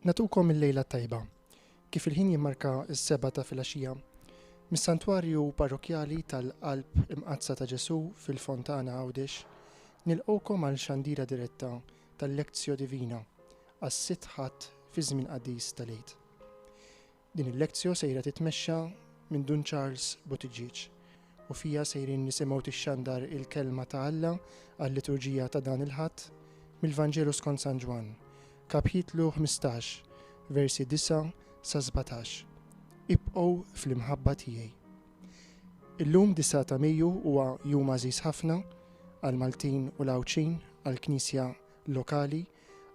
Nagħtukom il-lejla t-tajba, kif il-ħin jimmarka s-sebgħa ta' filgħaxija, mis-Santwarju Parrokkjali tal-Qalb Imqaddsa ta' Ġesù fil-Fontana Għawdex, nilqgħukom għal xandira diretta tal-Lectio Divina għas-sitt Ħadd fiż-żmien qaddis tal-Għid. Din il-lectio sejra titmexxa minn Dun Charles Buttigieg u fiha sejrin nisimgħu tixxandar il-Kelma ta' Alla għal-liturġija ta' dan il-Ħadd mill-Vanġelu skont San Ġwann, kapitlu 15, versi 9 sa 17. Ibqgħu fl-imħabba tiegħi. Illum 9 ta' Mejju huwa jum għażiż ħafna għall-Maltin u l-Għawdxin, għall-Knisja lokali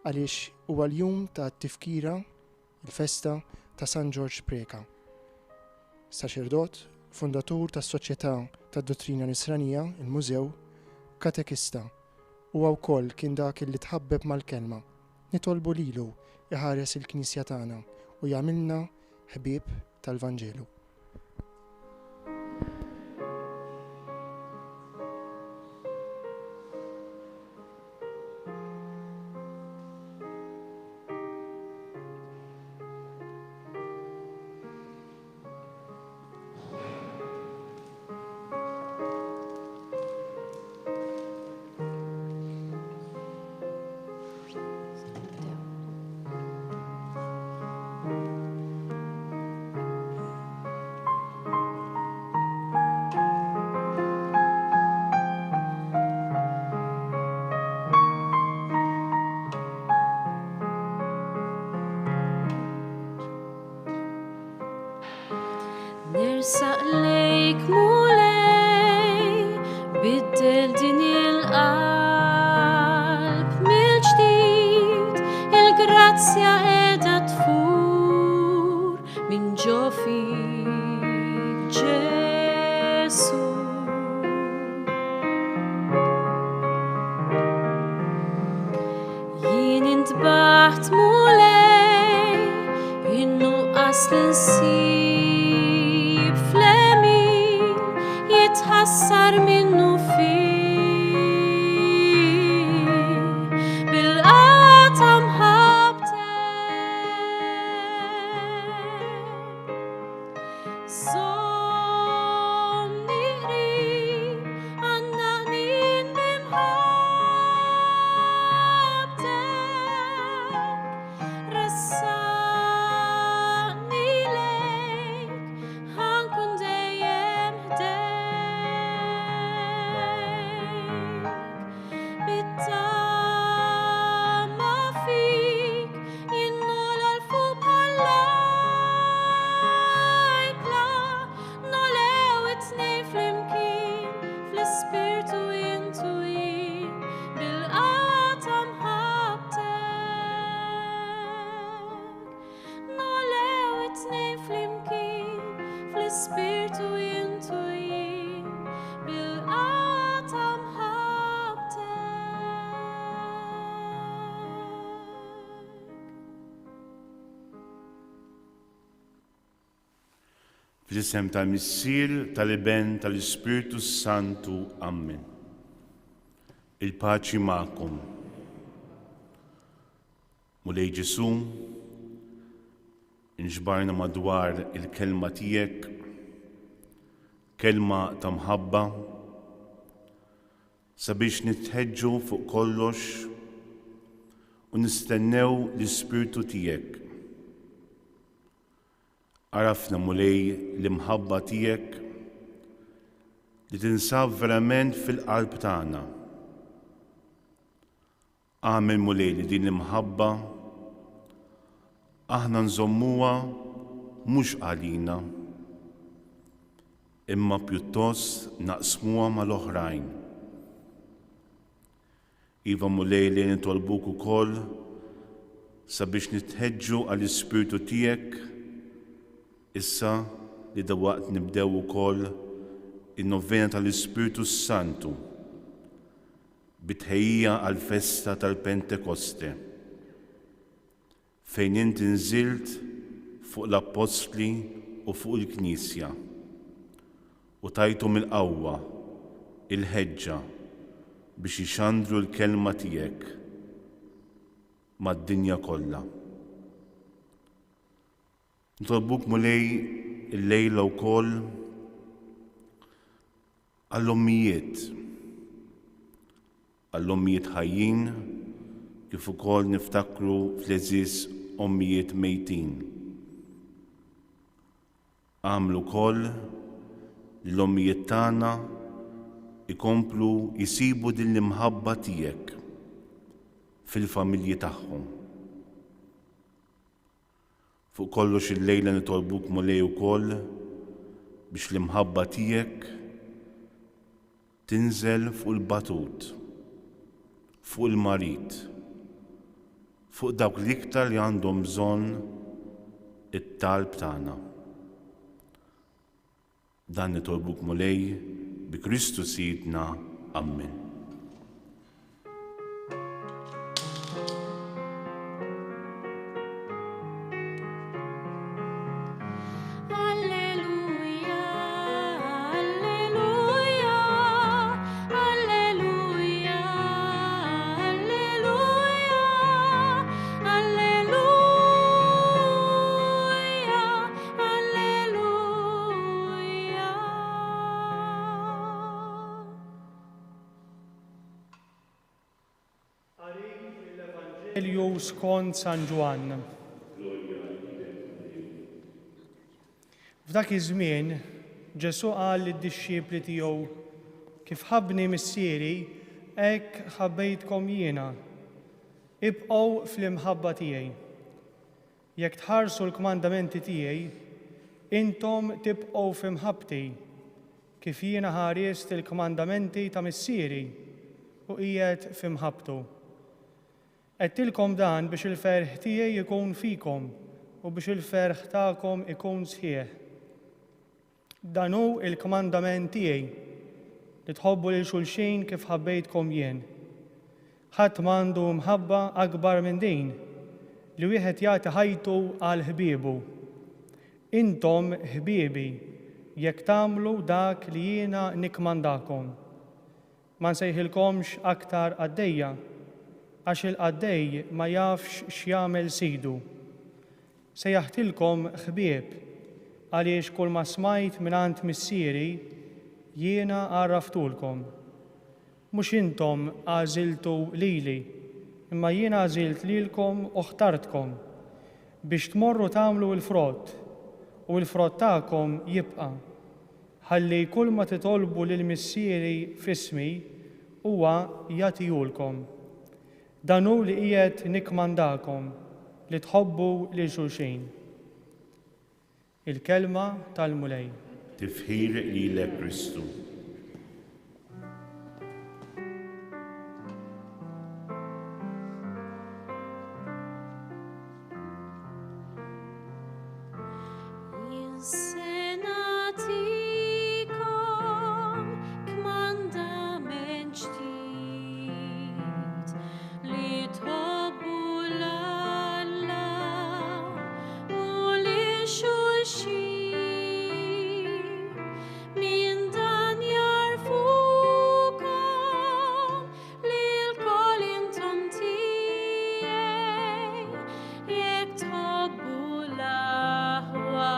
għaliex huwa l-jum ta' tifkira Il-festa ta' San Ġorġ Preca. Saċerdot, fundatur tas-Soċjetà tad-Duttrina Nisranija, il-Mużew, katekista. Huwa wkoll kien dak illi tħabbeb mal-Kelma. Nitolbu lilu jħares il-Knisja tagħna u jagħmilna ħbieb tal-Vanġelu. Nersaq lejk Mulej, biddel din il-qalb mill-ġdid, il-grazzja qiegħda tfur minn ġo fik Ġesu. Jien intbaħt Mulej, in-nuqqas li nsib fl-għemil jitħassar minnu fih bil-qawwa ta' mħabbtek. Żommni qrib, għannaqni b'imħabbtek, ressaqni lejk, ħa nkun dejjem ħdejk. Bit-tama fik jien nogħla 'l fuq bħall-ajkla, nogħlew it-tnejn flimkien, fl-ispirtu int u jien, bil-qawwa ta' mħabbtek. Nogħlew it-tnejn flimkien, fl-ispirtu int u jien, bil-qawwa ta' mħabbtek. Fl-isem tal-Missier, tal-Iben, tal-Ispirtu s-Santu. Ammen. Il-paċi magħkom. Mulej Ġesù, inġbarna madwar il-kelma tiegħek, kelma ta' mħabba, sabiex nitħeġġu fuq kollox u nistennew l-Ispirtu tiegħek. Għarafna, Mulej, l-imħabba tiegħek li tinsab verament fil-qalb tagħna. Agħmel, Mulej, li din l-imħabba aħna nżommuha mhux għalina, imma pjuttost naqsmuha mal-oħrajn. Iva, Mulej, li nitolbuk ukoll sabiex nitħeġġu għall-Ispirtu tiegħek issa li dawaqt nibdew ukoll in-novena tal-Ispirtu s-Santu bi tħejjija għall-festa tal-Pentekoste, fejn int inżilt fuq l-appostli u fuq il-Knisja, u tajthom il-qawwa, il-ħeġġa biex ixandru l-kelma tiegħek mad-dinja kollha. Nitolbuk Mulej illejla wkoll għall-ommijiet, għall-ommijiet ħajjin kif ukoll niftakru fl-għeżież ommijiet mejtin. Agħmel ukoll li l-ommijiet tagħna jkomplu jsibu din l-imħabba tiegħek fil-familji tagħhom. Fuq kollox illejla nitolbuk Mulej ukoll biex l-imħabba tiegħek tinżel fuq il-batut, fuq il-marid, fuq dawk l-iktar li għandhom bżonn it-talb tagħna. Dan nitolbuk Mulej bi Kristu Sidna. Ammen. Qari mill-Evanġelju skont San Ġwann. F'dak iż-żmien, Ġesù qal lid-dixxipli tiegħu, Kif ħabbni Missieri, hekk ħabbejtkom jiena. Ibqgħu fl-imħabba tiegħi. Jekk tħarsu l-kmandamenti tiegħi, intom tibqgħu fi mħabbti, kif jiena ħarist il-kmandamenti ta' Missieri u qiegħed fi mħabbtu. Għedtilkom dan biex il-ferħ tiegħi jkun fikom u biex il-ferħ tagħkom ikun sħiħ. Dan hu l-kmandament tiegħi, li tħobbu lil xulxin kif ħabbejtkom jien. Ħadd m'għandu mħabba akbar minn din, li wieħed jagħti ħajtu għal ħbiebu. Intom ħbiebi jekk tagħmlu dak li jiena nikkmandakom. Ma nsejħilkomx aktar qaddejja, għax il-qaddej ma jafx x'jagħmel sidu. Sejjaħtilkom ħbieb, għaliex kulma smajt mingħand Missieri, jiena għarraftulkom. Mhux intom għażiltu lili, imma jiena għażilt lilkom u ħtartkom, biex tmorru tagħmlu l-frott, u l-frott tagħkom jibqa', ħalli kulma titolbu lil Missieri f'ismi, huwa jagħtihulkom. Dan hu li qiegħed nikkmandakom, li tħobbu lil xulxin. Il-Kelma tal-Mulej. Tifħir lilek Kristu. Jien se nagħtikom kmandament ġdid li tħobbu 'l Alla u lil xulxin. Minn dan jagħrfukom li lkoll intom tiegħi jekk tħobbu l-aħwa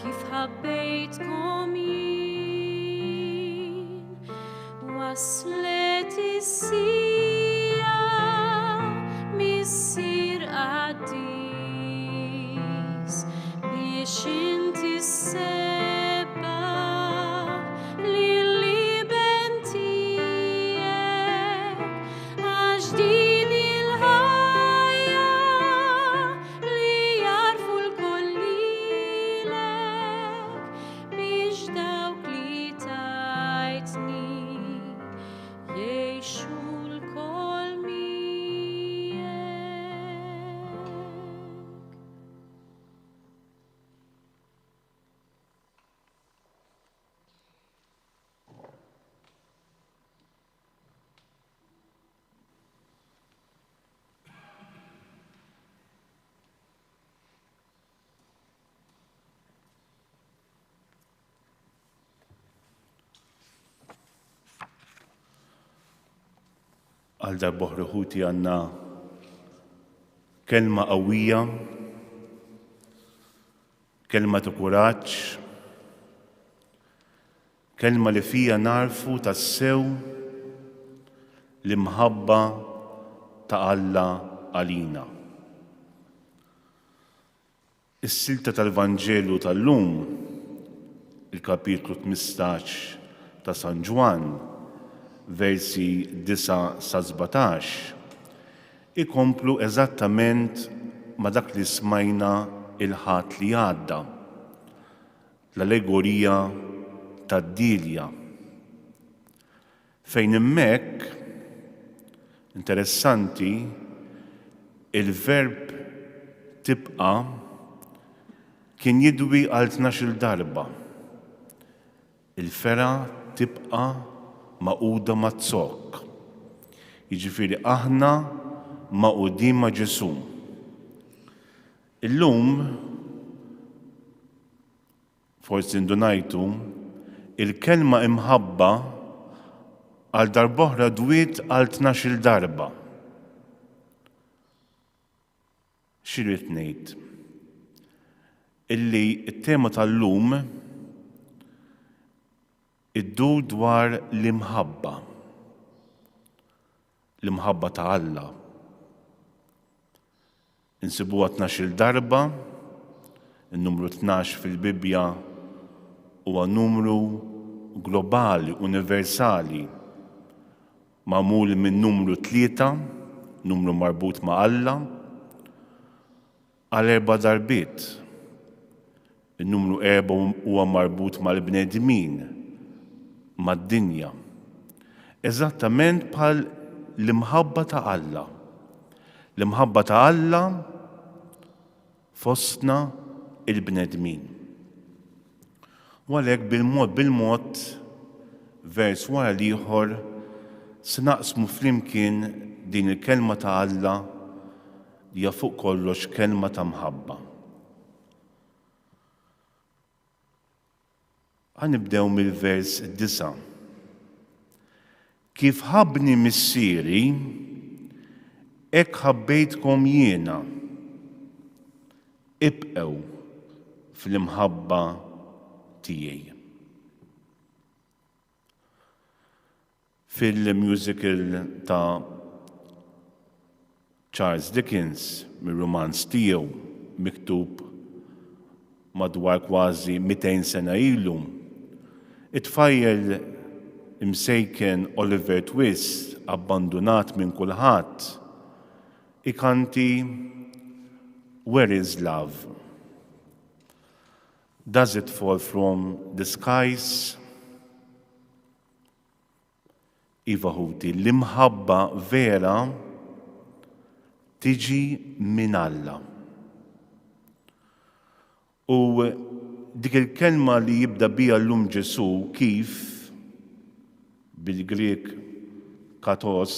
kif ħabbejtkom jien. Waslet is-siegħa Missier qaddis biex inti ssebbaħ lill-Iben tiegħek għax din il-ħajja li jagħrfu lkoll lilek biex dawk li tajtni jgħixu lkoll miegħek. Għal darb'oħra ħuti għandna kelma qawwija. Kelma ta' kuraġġ, kelma li fija narfu tassew l-imħabba ta' Alla għalina. Is-silta tal-Vanġelu tal-lum, il-kapitlu 15 ta' San Ġwann, versi 9 sa 17, ikomplu eżattament ma' dak li smajna il-Ħadd li għadda, l-allegorija tad-dielja. Fejn hemmhekk, interessanti, il-verb tibqa' kien jidwi għal tnax-il darba. Il-fergħa tibqa' magħquda maz-zokk. Jiġifieri aħna magħqudin ma' Ġesù. Illum, forsi ndunajtu, il-kelma imħabba għal darb'oħra dwiet għal tnax-il darba. Xi rrid ngħid? Illi t-tema tal-lum iddur dwar l-imħabba. L-imħabba ta' Alla. Insibuha tnax-il darba, in-numru 12 fil-Bibbja huwa numru globali, universali, magħmul minn numru tlieta, numru marbut ma' Alla, għal erba' darbiet. In-numru erbgħa huwa marbut mal-bnedmin, mad-dinja. Eżattament bħal l-imħabba ta' Alla. L-imħabba ta' Alla fostna il-bnedmin. U għalhekk bil-mod bil-mod, vers wara l-ieħor, se naqsmu flimkien din il-kelma ta' Alla li hija fuq kollox kelma ta' mħabba. Ħa nibdew mill-vers 9. Kif ħabbni missieri, hekk ħabbejtkom jiena. Ibqgħu fl-imħabba tiegħi. Fil-musical ta' Charles Dickens, mir-rumanz tiegħu miktub madwar kważi 200 sena ilu, it-tfajjel imsejken Oliver Twist, abbandunat minn kulħadd, ikanti Where is love? Does it fall from the skies? Iva ħuti, l-imħabba vera tiġi minn Alla. U dik il-kelma li jibda biha llum Ġesù kif bil-Grieg katos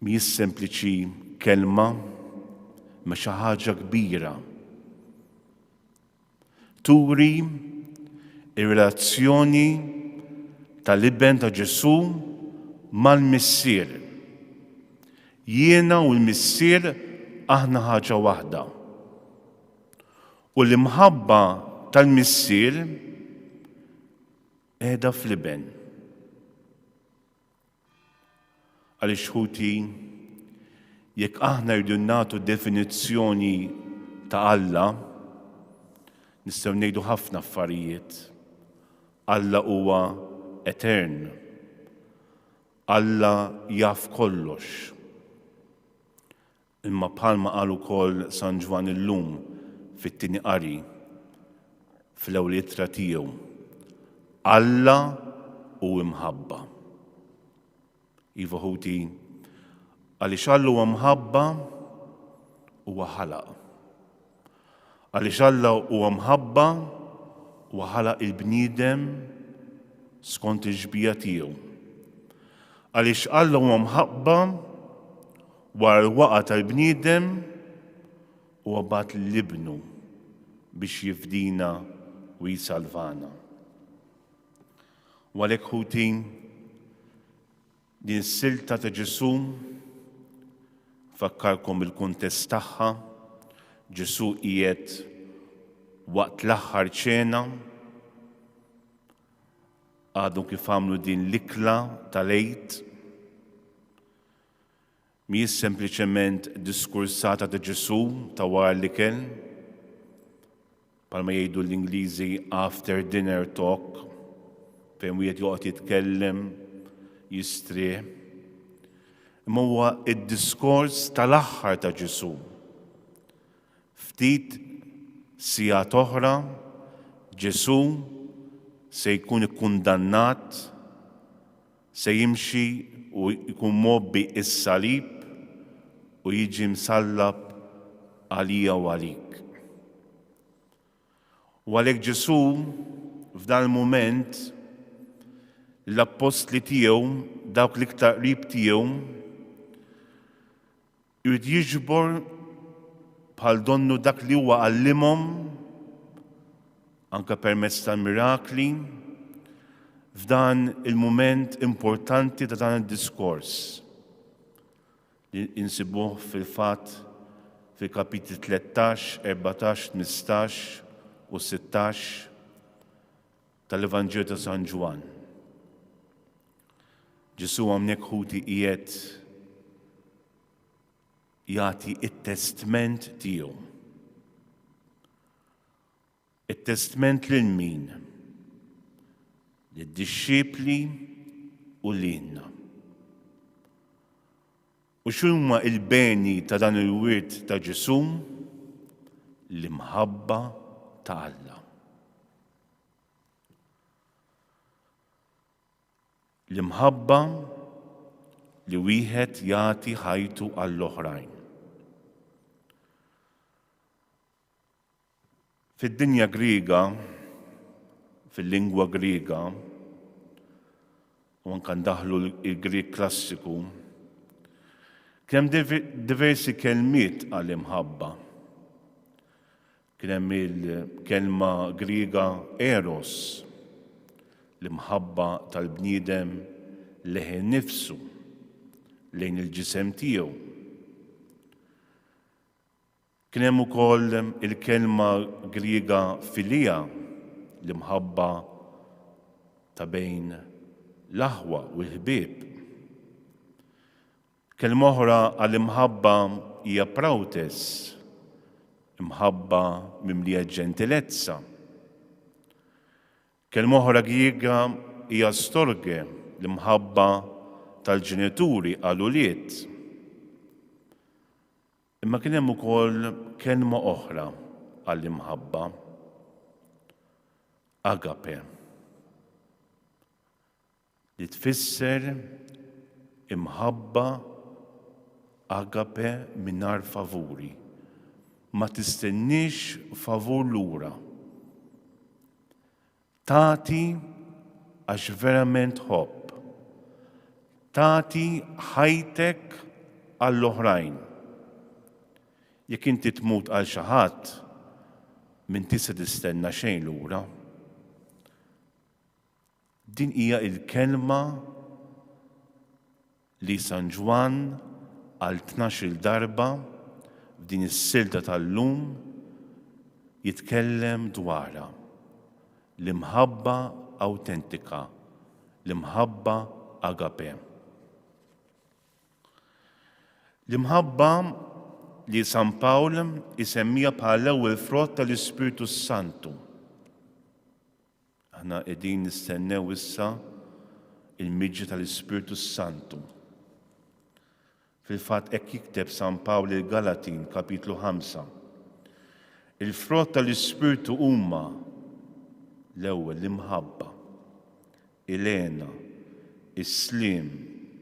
Mhijiex sempliċi kelma, imma xi ħaġa kbira. Turi ir-relazzjoni tal-Iben ta' Ġesù mal-Missier. Jiena u l-Missier aħna ħaġa waħda. U l-imħabba tal-Missier qiegħda fl-Iben. Għaliex ħuti, jekk aħna rridu nagħtu definizzjoni ta' Alla, nistgħu ngħidu ħafna affarijiet. Alla huwa etern. Alla jaf kollox. Imma bħalma qal ukoll San Ġwann illum fit-tieni qari, fl-ewwel ittra tiegħu, Alla hu imħabba. Iva ħuti, għaliex Alla huwa mħabba huwa ħalaq. Għaliex Alla huwa mħabba huwa ħalaq il-bniedem skont il-xbija tiegħu. Għaliex Alla huwa mħabba Wara l-waqgħa tal-bniedem, huwa bagħat lil Ibnu biex jifdina u jsalvana. U għalhekk ħuti, din is-silta ta' Ġesù fakkarkom il-kuntest tagħha. Ġesù qiegħed waqt l-aħħar ċena, għadu kif għamlu din l-ikla tal-Għid. Mhijiex sempliċement diskursata ta' Ġesù ta' wara l-ikel, bħalma jgħidu l-Ingliżi after dinner talk, fejn wieħed joqgħod jitkellem, jistrieħ. Imma huwa d-diskors tal-aħħar ta' Ġesù. Ftit sigħat oħra Ġesù se jkun ikkundannat, se jimxi u jkun mgħobbi s-salib u jiġi msallab għalija u għalik. U għalhekk Ġesù f'dan il-mument l-appostli tiegħu, dawk l-iktar qrib tiegħu, Irid jiġbor bħal donnu dak li huwa għallimhom anke permezz tal-mirakli f'dan il-mument importanti ta' dan id-diskors li insibuh fil-fatt fil-kapitli 13, 14, 15 u 16 tal-Evanġelju ta' San Ġwann. Ġesù hawnhekk ħuti qiegħed jagħti t-testment tiegħu. It-testment lil min? Lid-dixxipli u lilna. U x'huma il-beni ta' dan il-wirt ta' Ġesù? L-imħabba ta' Alla. L-imħabba li wieħed jagħti ħajtu għall-oħrajn. Fid-dinja Griega, fil-lingwa Griega, u anka ndaħlu l-Grieg klassiku, kien hemm diversi kelmiet għall-imħabba. Kien hemm il-kelma Griega eros, l-imħabba tal-bniedem lejh innifsu, lejn il-ġisem tiegħu. Kien hemm ukoll il-kelma Griega filia, l-imħabba ta' bejn l-aħwa u l-ħbieb. Kelma oħra għal imħabba hija prautes, imħabba mimlija ġentilezza. Kelma oħra Griega hija storge, l-imħabba tal-ġenituri għal ulied. Imma kien hemm ukoll kelma oħra għall-imħabba, agape. Li tfisser imħabba agape mingħajr favuri. Ma tistenniex favur lura. Tagħti għax verament tħobb. Tagħti ħajtek għall-oħrajn. Jekk inti tmut għal xi ħadd, m'intix se tistenna xejn lura. Din hija l-kelma li San Ġwann għal tnax-il darba f'din is-silta tal-lum jitkellem dwarha, l-imħabba awtentika, l-imħabba agape. L-imħabba li San Pawl isemmija bħala l-ewwel frott tal-Ispirtu s-Santu. Aħna qegħdin nistennew issa il-miġja tal-Ispirtu s-Santu. Fil-fatt hekk jikteb San Pawl lill-Galatin kapitlu 5. Il-frott tal-Ispirtu huma l-ewwel l-imħabba, il-hena, is-sliem,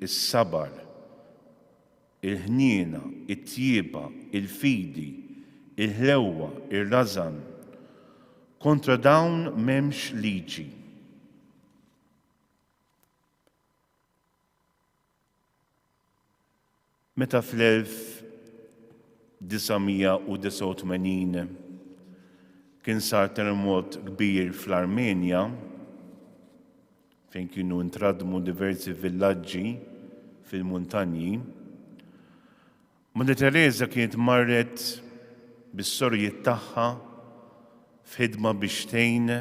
is-sabar, il-ħniena, it-tjieba, il-fidi, il-ħlewwa, ir-rażan. Kontra dawn m'hemmx liġi. Meta fl-1989 kien sar terremot kbir fl-Armenja, fejn kienu ntradmu diversi villaġġi fil-muntanji, Madre Teresa kienet marret bis-sorijiet tagħha f'ħidma biex tgħin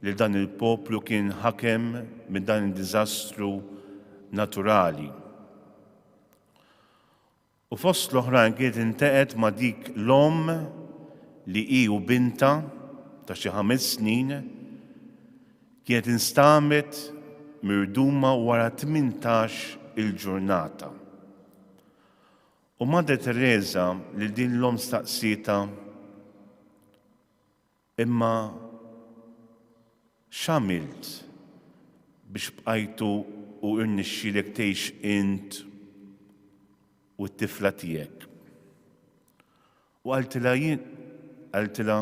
lil dan il-poplu kien ħakem minn dan id-diżastru naturali. U fost l-oħrajn kienet inteqgħet ma' dik l-omm li hi u bintha ta' xi ħames snin kienet instabet mirduma wara 18 il-ġurnata. U Madre Tereża lil din l-omm staqsietha, Imma x'għamilt biex bqajtu u rnexxielek tgħix int u t-tifla tiegħek? U qaltilha jien, qaltilha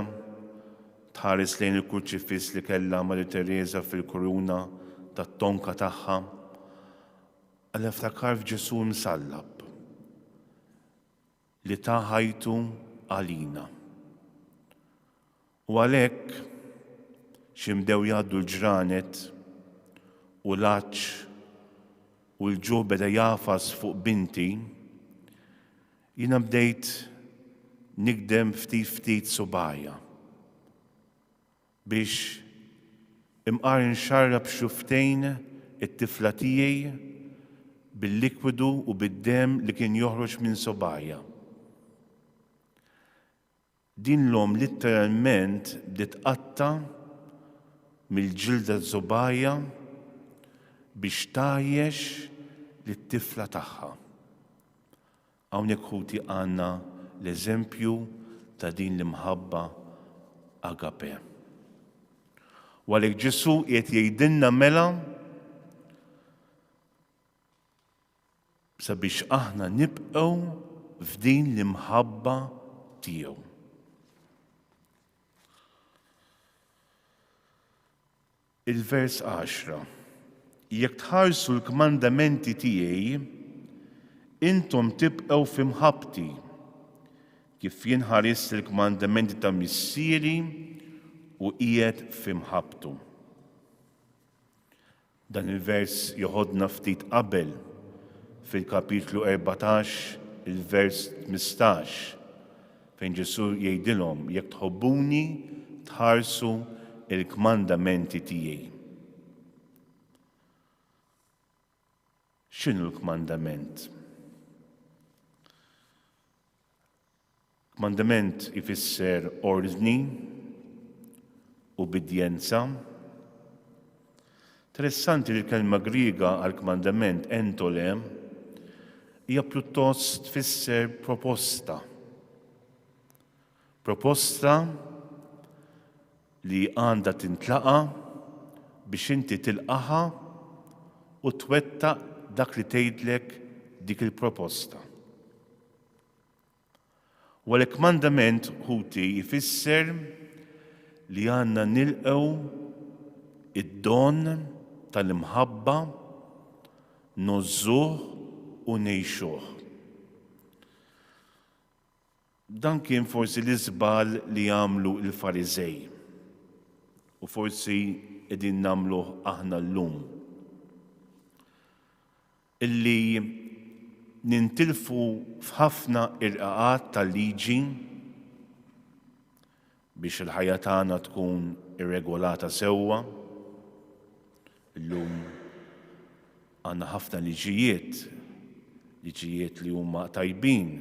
tħares lejn il-kurċifiss li kellha Madre Tereża fil-kuruna tat-tonka tagħha, qalilha ftakar f'Ġesù msallab. Li ta ħajtu għalina. U għalhekk, xi bdew jgħaddu l-ġranet u l-għatx u l-ġuħ beda jagħfas fuq binti, jiena bdejt nigdem ftit ftit subgħajja. Biex imqar inxarrab xufftejn it-tifla tiegħi bil-likwidu u bid-demm li kien joħroġ minn subgħajja. Din l-omm litteralment bdiet tqatta' mill-ġilda ta' subgħajha biex tgħajjex lit-tifla tagħha. Hawnhekk ħuti għandna l-eżempju ta' din l-imħabba agape. U għalhekk Ġesù qiegħed jgħidilna mela sabiex aħna nibqgħu f'din l-imħabba tiegħu. Il-vers għaxra, Jekk tħarsu l-kmandamenti tiegħi, intom tibqgħu fi mħabbti, kif jien ħarist il-kmandamenti ta' Missieri u qiegħed fi mħabbtu. Dan il-vers joħodna ftit qabel fil-kapitlu 14, il-vers 15, fejn Ġesù jgħidilhom, Jekk tħobbuni, tħarsu l-kmandamenti tiegħi. X'inhu l-kmandament? Kmandament ifisser ordni, ubbidjenza. Interessanti li l-kelma Griega għal kmandament entole hija pjuttost tfisser proposta. Proposta li għandha tintlaqa' biex inti tilqaha u twettaq dak li tgħidlek dik il-proposta. U għalhekk kmandament, ħuti, jfisser li għandna nilqgħu id-don tal-imħabba, ngħożżuh u ngħixuh. Dan kien forsi l-iżball li għamlu l-Fariżej u forsi qegħdin nagħmluh aħna llum. Illi nintilfu f'ħafna irqaqat tal-liġi biex il-ħajja tagħna tkun irregolata sewwa. Illum għandna ħafna liġijiet, liġijiet li huma tajbin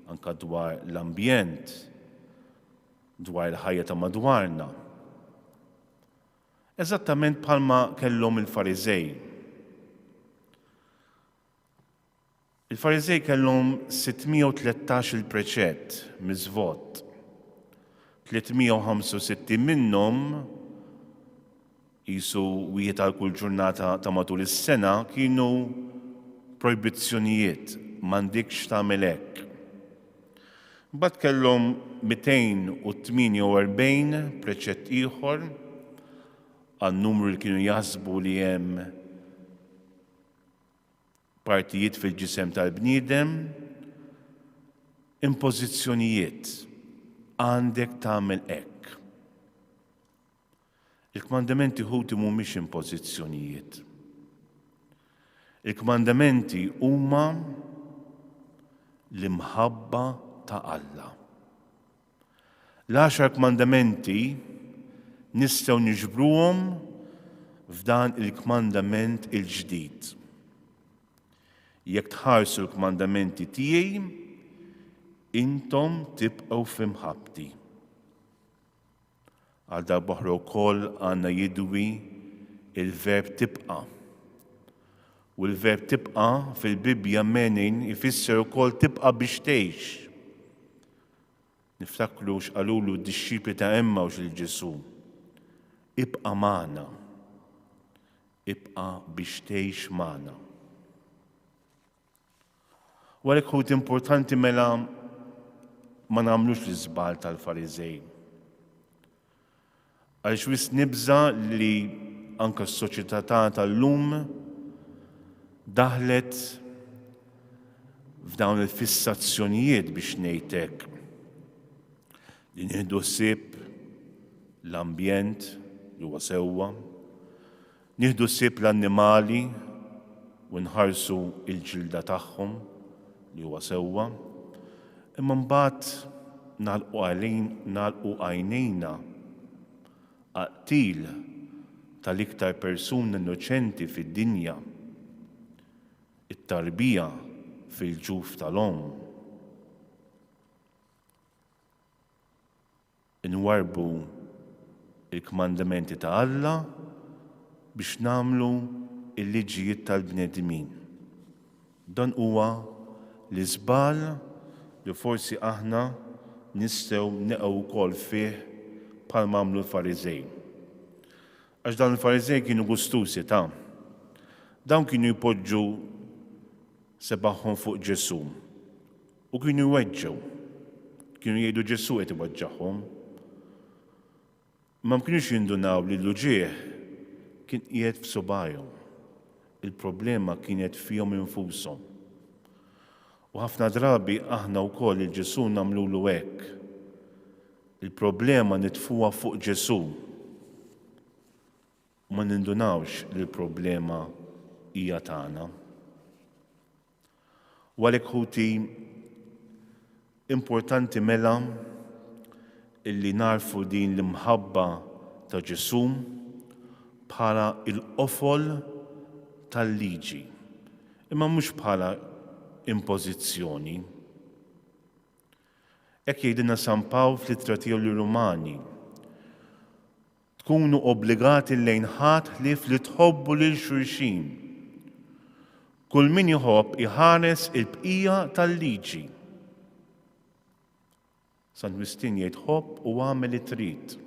anka dwar l-ambjent, dwar il-ħajja ta' madwarna. Eżattament bħalma kellhom il-Fariżej. Il-Fariżej kellhom 613 il-preċett, miżvot. 365 minnhom qisu wieħed għal kull ġurnata ta' matul is-sena kienu projbizzjonijiet, m'għandikx tagħmel hekk. Mbagħad kellhom 248 preċett ieħor għan-numru li kienu jaħsbu li hemm partijiet fil-ġisem tal-bniedem, impożizzjonijiet, għandek tagħmel hekk. Il-kmandamenti ħuti mhumiex impożizzjonijiet. Il-kmandamenti huma l-imħabba ta' Alla. L-għaxar kmandamenti nistgħu niġbruhom f'dan il-kmandament il-ġdid. Jekk tħarsu l-kmandamenti tiegħi, intom tibqgħu f'imħabbti. Għal darb'oħra wkoll għandna jidwi il-verb tibqa'. U l-verb tibqa' fil-Bibbja menin ifisser ukoll tibqa' biex tgħix. Niftakru x'qalulu d-dixxipli ta' Emmaus lil Ġesù. Ibqa' magħna. Ibqa' biex tgħix magħna. U għalhekk ħut importanti mela ma nagħmlux l-iżbal tal-Fariżej. Għaliex wisq nibża' li anke s-soċjetà tagħna tal-lum daħlet f'dawn il-fissazzjonijiet biex ngħid hekk li nieħdu ħsieb l-ambjent li huwa sewwa, nieħdu ħsieb l-annimali u nħarsu l-ġilda tagħhom li huwa sewwa, imma mbagħad nagħlqu għajnejna għall-qtil tal-iktar persuna innoċenti fid-dinja, it-tarbija fil-ġuf tal-omm. Inwarrbu l-kmandamenti ta' Alla biex nagħmlu l-liġijiet tal-bnedmin. Dan huwa l-iżball li forsi aħna nistgħu neqgħu wkoll fih bħalma għamlu l-Fariżej. Għax dawn il-Fariżej kienu gustusi ta'. Dawn kienu jpoġġu sebagħhom fuq Ġesù U kienu jweġġgħu. Kienu jgħidu Ġesù qed iweġġagħhom. Imma ma kinux jindunaw li l-uġigħ kien qiegħed f'subgħajhom. Il-problema kienet fihom infushom. U ħafna drabi aħna wkoll lil Ġesù nagħmlulu hekk. Il-problema nitfuha fuq Ġesù. U ma nindunawx li l-problema hija tagħna. U għalhekk ħuti, importanti mela illi nagħrfu din l-imħabba ta' Ġesù bħala l-qofol tal-liġi, imma mhux bħala impożizzjoni. Hekk jgħidilna San Pawl fl-ittra tiegħu lir-Rumani. Tkunu obbligati lejn ħadd ħlief li tħobbu lil xulxin. Kull min iħobb iħares il-bqija tal-liġi. Sant Wistin jgħid ħobb u agħmel li trid.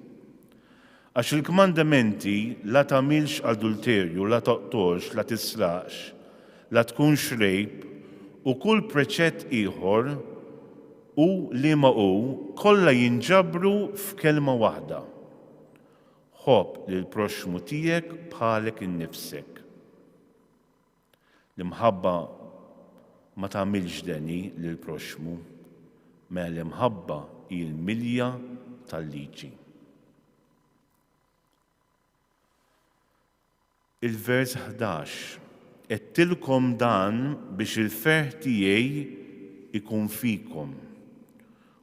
Għax il-kmandamenti la tagħmilx adulterju, la toqtolx, la tisraqx, la tkunx rejb u kull preċett ieħor Hu liema hu, kollha jinġabru f'kelma waħda, Ħobb lill-proxxmu tiegħek bħalek innifsek. L-imħabba ma tagħmilx deni lill-proxxmu, mela l-imħabba hi l-milja tal-liġi. Il-vers 11, Għedtilkom dan biex il-ferħ tiegħi jkun fikom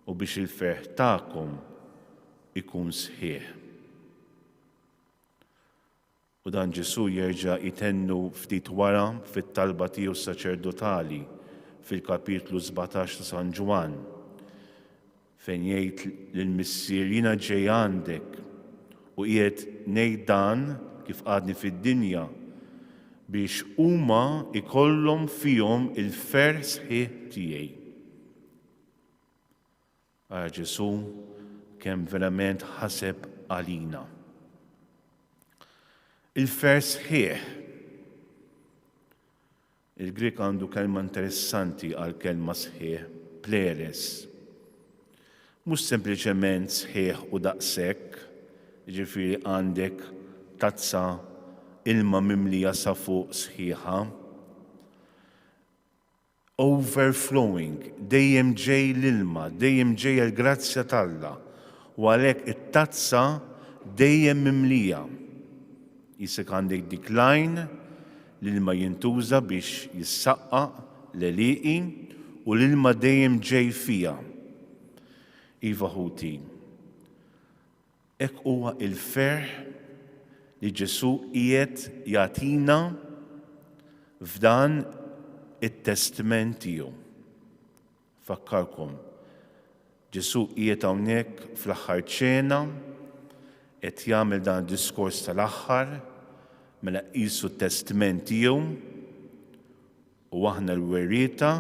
u biex il-ferħ tagħkom ikun sħiħ. U dan Ġesù jerġa' jtennu ftit wara fit-talba tiegħu saċerdotali fil-kapitlu 17 ta' San Ġwann. Fejn jgħid lill-Missier, Jiena ġej għandek, u qiegħed ngħid dan kif għadni fid-dinja, biex huma jkollhom fihom il-ferħ sħiħ tiegħi. Ara Ġesù kemm verament ħaseb għalina. Il-ferħ sħiħ. Il-Grieg għandu kelma interessanti għall-kelma sħiħ, pleres. Mhux sempliċement sħiħ u daqshekk, jiġifieri għandek tazza ilma mimlija sa fuq sħiħa. Overflowing, dejjem ġej l-ilma, dejjem ġejja l-grazzja t'Alla, u għalhekk it-tazza dejjem mimlija. Qisek għandek dik l-għajn, l-ilma jintuża biex jissaqqaq l-għelieqi u l-ilma dejjem ġej fiha. Iva ħuti. Hekk huwa l-ferħ li Ġesù qiegħed jagħtina f'dan it-testment tiegħu. Fakkarkom, Ġesù qiegħed hawnhekk fl-aħħar ċena, qed jagħmel dan id-diskors tal-aħħar, mela qisu t-testment tiegħu, U aħna l-werrieta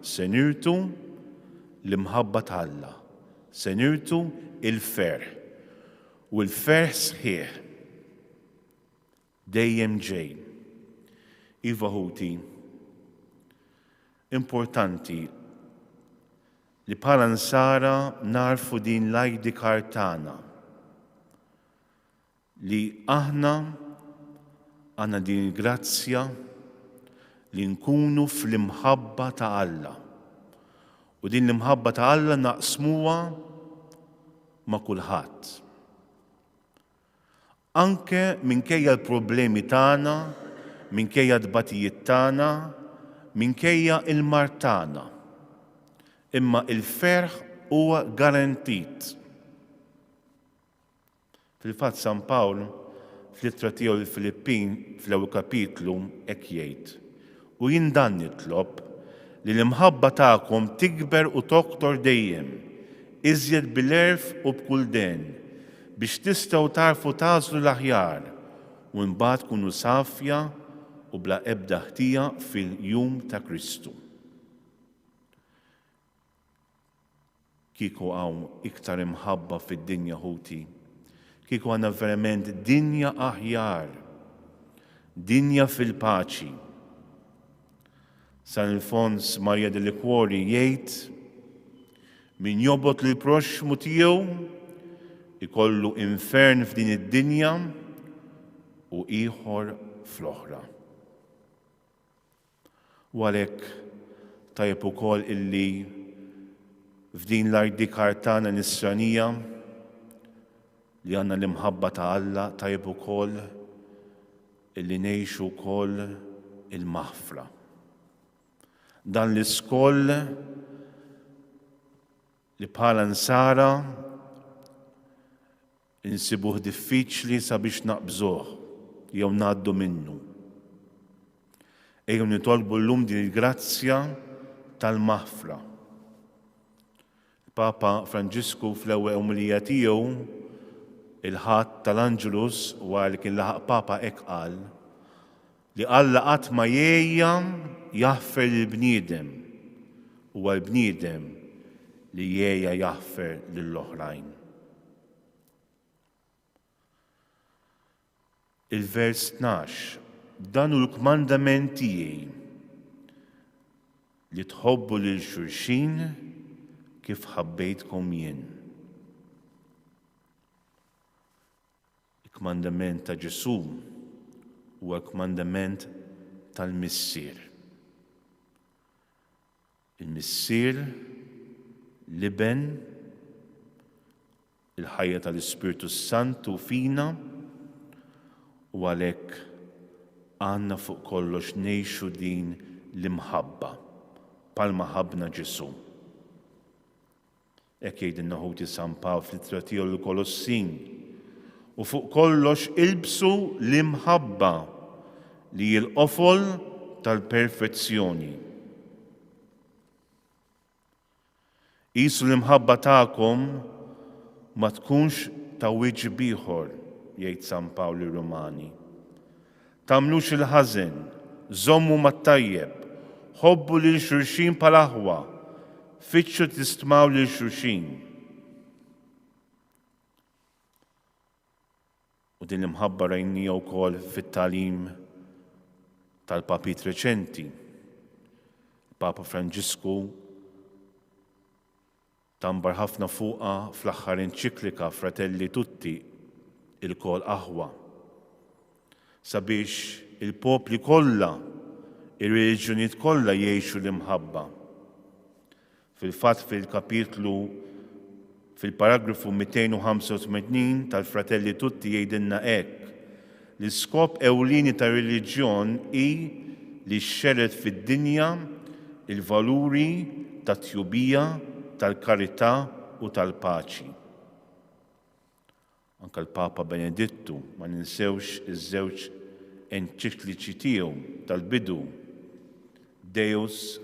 se nirtu l-imħabba ta' Alla, se nirtu l-ferħ, u l-ferħ sħiħ dejjem ġej. Iva ħuti, importanti li bħala nsara nagħrfu din l-ID card tagħna. Li aħna għandna din il-grazzja li nkunu fl-imħabba ta' Alla. U din l-imħabba ta' Alla naqsmuha ma' kulħadd. Anke minkejja l-problemi tagħna, minkejja t-tbatijiet tagħna, minkejja l-mard tagħna. Imma il-ferħ huwa garantit. Fil-fatt San Pawl fl-ittra tiegħu lill-Filippin fl-ewwel kapitlu hekk jgħid, U jien dan nitlob, li l-imħabba tagħkom tikber u toktor dejjem, iżjed bil-għerf u b'kull dehen, biex tistgħu tagħrfu tagħżlu l-aħjar, u imbagħad tkunu safja u bla ebda ħtija fil-jum ta' Kristu. Kieku hawn iktar imħabba fid-dinja ħuti, kieku għandna verament dinja aħjar, dinja fil-paċi. San Ilfons Maria de Liquori jgħid min jobgħod lil proxxmu tiegħu ikollu infern f'din id-dinja u ieħor fl-oħra. U għalhekk tajjeb ukoll illi f'din l-ID card tagħna nisranija li għandna l-imħabba ta' Alla tajjeb ukoll illi ngħixu wkoll il-maħfra. Dan l-iskoll li bħala nsara Insibuh diffiċli sabiex naqbżuh jew ngħaddu minnu. Ejjew nitolbu llum din il-grazzja tal-maħfra. Il-Papa Franġisku fl-ewwel omelija tiegħu il-Ħadd tal-Angelus wara li kien laħaq Papa hekk qal li Alla qatt ma jgħejja jaħfer lill-bniedem, huwa l-bniedem li jgħejja jaħfer lill-oħrajn. Il-vers 12, Dan hu l-kmandament tiegħi li tħobbu lil xulxin kif ħabbejtkom jien. Il-kmandament ta' Ġesù huwa l-kmandament tal-Missier. Il-Missier, l-Iben, il-ħajja tal-Ispirtu s-Santu fina u għalhekk għandna fuq kollox ngħixu din l-imħabba bħalma ħabbna Ġesù. Hekk jgħidilna ħuti San Pawl fl-ittra tiegħu lill-Kolossin, U fuq kollox ilbsu l-imħabba li hi l-qofol tal-perfezzjoni. Qisu l-imħabba tagħkom ma tkunx ta' wiċċ b'ieħor, jgħid San Pawl lir-Rumani. Tagħmlux il-ħażen, żommu mat-tajjeb, ħobbu lil xulxin bħal aħwa, fittxu tistmaw lil xulxin. U din l-imħabba rajnija wkoll fit-tagħlim tal-papiet reċenti. Papa Franġisku Tambar ħafna fuqha fl-aħħar enċiklika Fratelli Tutti, Ilkoll Aħwa, sabiex il-popli kollha, ir-reliġjonijiet kollha jgħixu l-imħabba. Fil-fatt fil-kapitlu fil-paragrafu 285 tal-Fratelli Tutti jgħidilna hekk, L-iskop ewlieni tar-reliġjon hi li xxerred fid-dinja l-valuri tat-tjubija, tal-karità u tal-paċi. Anke l-Papa Benedittu, ma ninsewx iż-żewġ enċikliċi tiegħu tal-bidu, Deus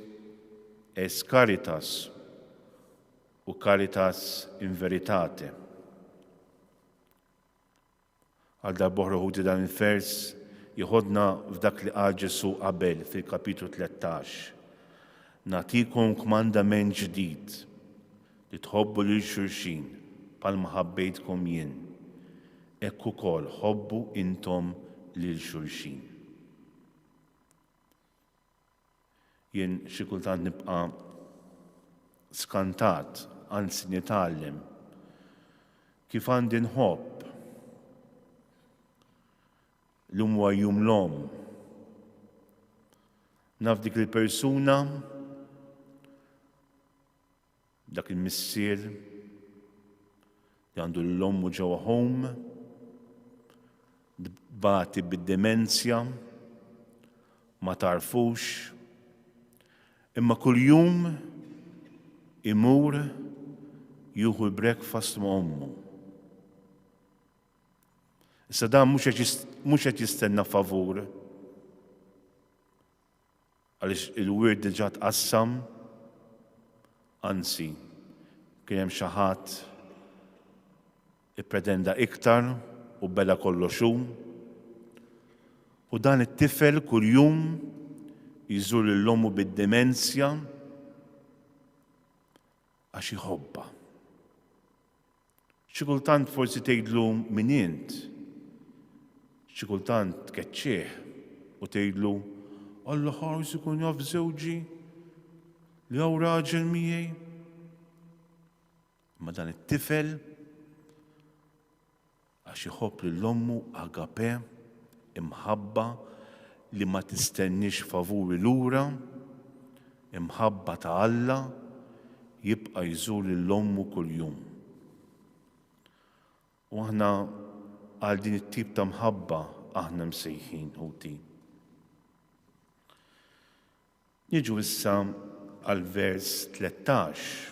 est Caritas u Caritas in Veritate. Għal darb'oħra ħuti dan il-vers jeħodna f'dak li qal Ġesù qabel fil-kapitlu 13. Nagħtikom kmandament ġdid li tħobbu lil xulxin bħalma ħabbejtkom jien, hekk ukoll ħobbu intom lil xulxin. Jien xi kultant nibqa' skantat, anzi nitgħallem kif għandi nħobb. Llum huwa jum l-omm. Naf dik il-persuna Dak il-missier li għandu lil ommu ġewwa home, tbati bid-demenzja, ma tagħrfux, imma kuljum imur jieħu l-breakfast ma' ommu. Issa dan mhux qed jistenna favur Għaliex il-wirt diġà tqassam, anzi, kien hemm xi ħadd ippretenda iktar u bela' kollox hu. U dan it-tifel kuljum jżur lil ommu bid-dimensja għax iħobbha. Xi kultant forsi tgħidlu min int. Xi kultant tkeċċih u tgħidlu Alla ħares ikun jaf żewġi li hawn raġel miegħi. Imma dan it-tifel Għax iħobb lil ommu agape, imħabba li ma tistenniex favuri lura, imħabba ta' Alla, jibqa' jżur lil ommu kuljum. U aħna għal din it-tip ta' mħabba aħna msejħin, ħuti. Niġu issa għal vers 13.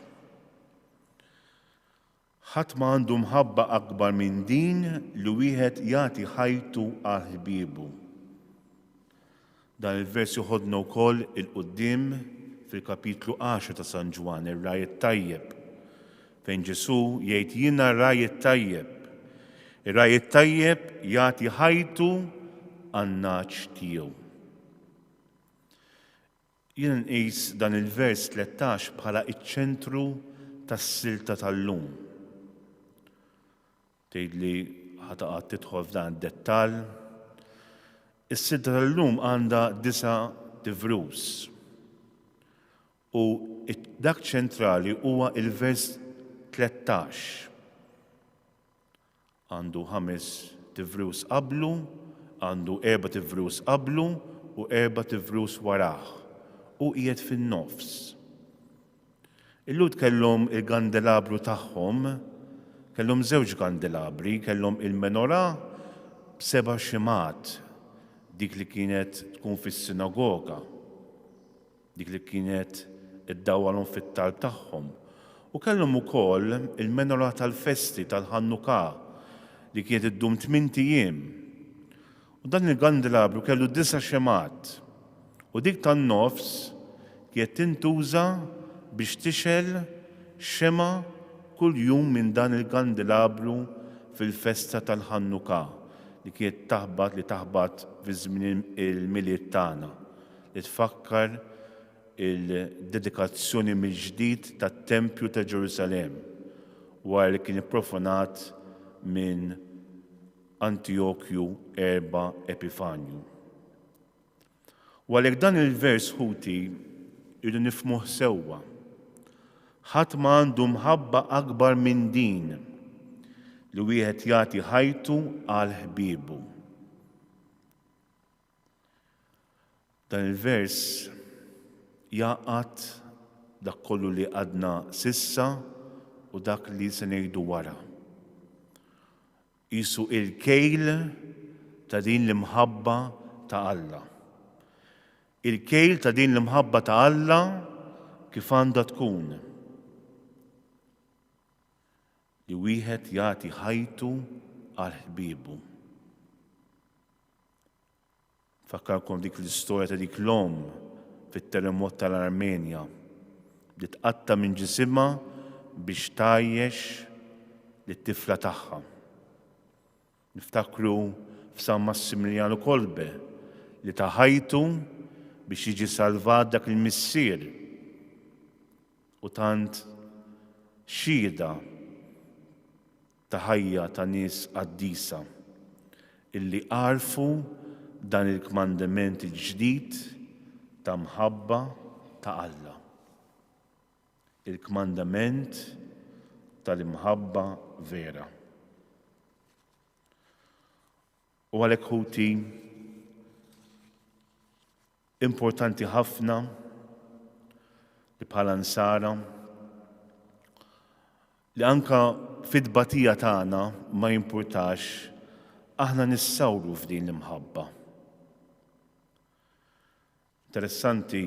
Ħadd ma għandu mħabba akbar minn din li wieħed jagħti ħajtu għal ħbiebu. Dan il-vers joħodna wkoll 'il quddiem fil-kapitlu 10 ta' San Ġwann, ir-ragħaj it-tajjeb, fejn Ġesù jgħid jiena r-ragħaj it-tajjeb. Ir-ragħaj it-tajjeb jagħti ħajtu għan-nagħaġ tiegħu. Jien nqis dan il-vers 13 bħala ċ-ċentru tas-silta tal-lum. Tgħidli ħa taqgħod tidħol f'dan id-dettall. Is-silta tal-lum għandha disa' tivrus. U dak ċentrali huwa il-vers 13. Għandu ħames tivrus qablu, għandu erbat ivrus qablu u erbat ivrus warah. Hu qiegħed fin-nofs. Il-Lhud kellhom il-gandelabru tagħhom, kellhom żewġ gandelabri, kellhom il-menorah b'seba' ximgħat, dik li kienet tkun fis-sinagoga. dik li kienet iddawwalhom fit-talb tagħhom, u kellhom ukoll il-menorah tal-festi tal-Ħannukah li kienet iddum tmint ijiem. U dan il-gandelabru kellu disa' xemgħat, u dik tan-nofs kienet tintuża biex tixgħel xemgħa kuljum minn dan il-gandelabru fil-festa tal-Ħannukah li kienet taħbat li taħbat fi żmien il-Milied tagħna. li tfakkar il-dedikazzjoni mill-ġdid tat-Tempju ta' Ġerusalemm wara li kien ipprofanat minn Antijokju 4 Epifanju. U għalhekk dan il-vers ħuti irridu nifhmuh sewwa. Ħadd ma għandu mħabba akbar minn din li wieħed jagħti ħajtu għal ħbiebu. Dan il-vers jgħaqqad dak kollu li għadna s'issa u dak li se ngħidu wara. Qisu il-kejl ta' din l-imħabba ta' Alla. Il-kejl ta' din l-imħabba ta' Alla kif għandha tkun. Li wieħed jagħti ħajtu għal ħbiebu. Nfakkarkom dik l-istorja ta' dik l-omm fit-terremot tal-Armenja li tqatta' minn ġisimha biex tgħajjex lit-tifla tagħha. Niftakru f'San Massimiliano Kolbe li ta ħajtu biex jiġi salvat dak il-missier u tant xhieda ta' ħajja ta' nies qaddisa illi għarfu dan il-kmandament il-ġdid ta' mħabba ta' Alla. Il-kmandament tal-imħabba vera. U għalhekk ħuti Importanti ħafna li bħala nsara li anka fit-tbatija tagħna ma jimpurtax aħna nissawru f'din l-imħabba. Interessanti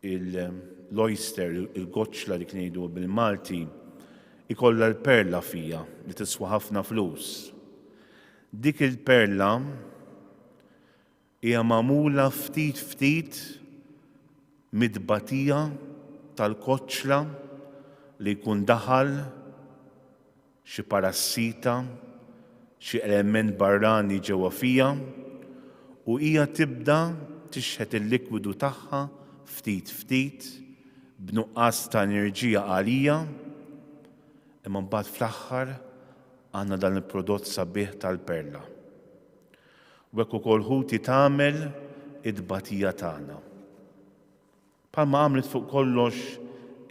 l-oyster, il-goċċla li ngħidu bil-Malti, ikollha l-perla fija li tiswa ħafna flus. Dik il-perla Hija magħmula ftit ftit mit-tbatija tal-koċċla li jkun daħal xi parassita, xi element barrani ġewwa fiha u hija tibda tixħet il-likwidu tagħha ftit ftit b'nuqqas ta' enerġija għalija, imma mbagħad fl-aħħar għandna dan il-prodott sabiħ tal-perla. U hekk ukoll ħuti tagħmel it-tbatija tagħna. Bħalma għamlet fuq kollox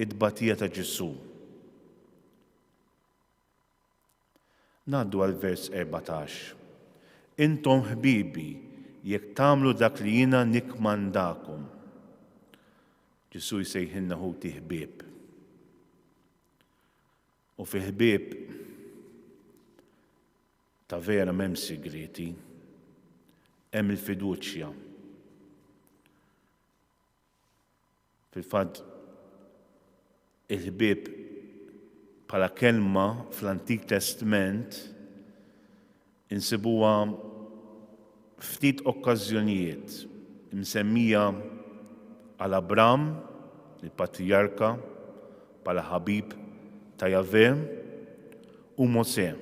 it-tbatija ta' Ġesù. Ngħaddu għal vers 14. Intom ħbibi jekk tagħmlu dak li jiena nikkmandakom. Ġesù jsejħilna ħuti ħbieb. U fi ħbieb Ta' vera m'hemmx sigrieti. Hemm il-fiduċja. Fil-fatt, il-ħbieb bħala kelma fl-Antik Testment insibuha ftit okkażjonijiet imsemmija għal Abram, il-patrijarka, bħala ħabib ta' Jahve, u Mosè.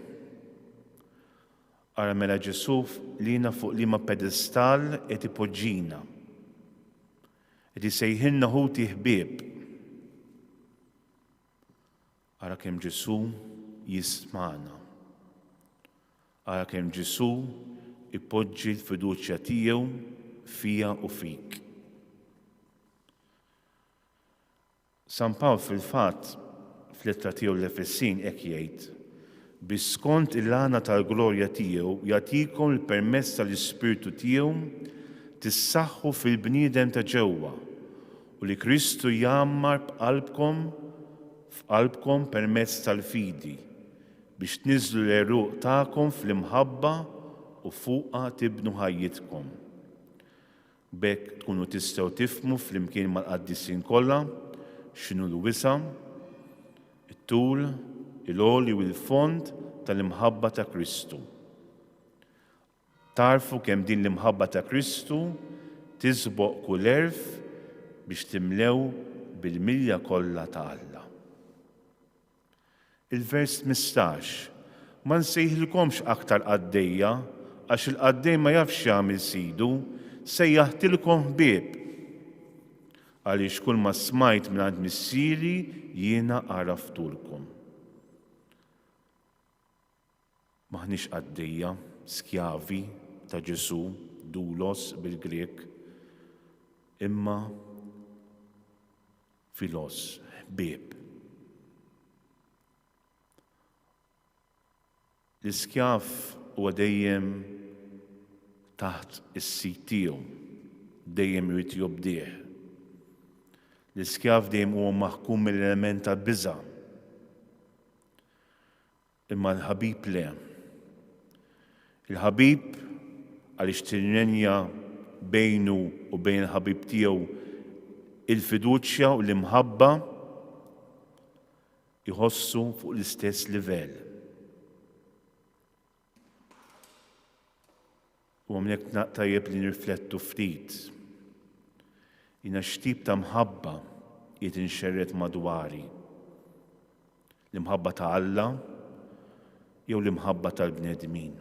Ara mela Ġesù lina fuq liema pedestal qed ipoġġina. Qed isejħilna ħuti ħbieb. Ara kemm Ġesù jistmana. Ara kemm Ġesù ipoġġi l-fiduċja tiegħu fija u fik. San Pawl fil-fatt, fl-ittra tiegħu lill-Efesin hekk jgħid, Biex skont il-għana tal-glorja tiegħu jagħtikom li permezz tal-Ispirtu tiegħu tissaħħu fil-bniedem ta' ġewwa, u li Kristu jgħammar b'qalbkom f'qalbkom permezz tal-fidi, biex tniżżlu l-għeruq tagħkom fl-imħabba u fuqha tibnu ħajjitkom. B'hekk tkunu tistgħu tifhmu flimkien mal-qaddisin kollha x'inhu l-wisa', it-tul, il-għoli u l-fond tal-imħabba ta' Kristu. Tagħrfu kemm din l-imħabba ta' Kristu tisboq kull għerf biex timlew bil-milja kollha ta' Alla. Il-vers 15, Ma nsejħilkomx aktar qaddejja, għax il-qaddej ma jafx x'jagħmel sidu, sejjaħtilkom ħbieb. Għaliex kulma smajt mingħand Missieri jiena għarraftulkom. M'aħniex qaddejja, skjavi ta' Ġesù, doulos bil-Grieg, imma Philos, ħbieb. L-iskjav huwa dejjem taħt is-sid tiegħu, dejjem irid jobdih. L-iskjav dejjem huwa maħkum mill-element tal-biża'. Imma l-ħabib le. Il-ħabib, għaliex tirrenja bejnu u bejn il-ħabib tiegħu il-fiduċja u l-imħabba, iħossu fuq l-istess livell. U hawnhekk tajjeb li nirflettu ftit. Jiena x'tip ta' mħabba qiegħed inxerred madwari? L-imħabba ta' Alla jew l-imħabba tal-bnedmin?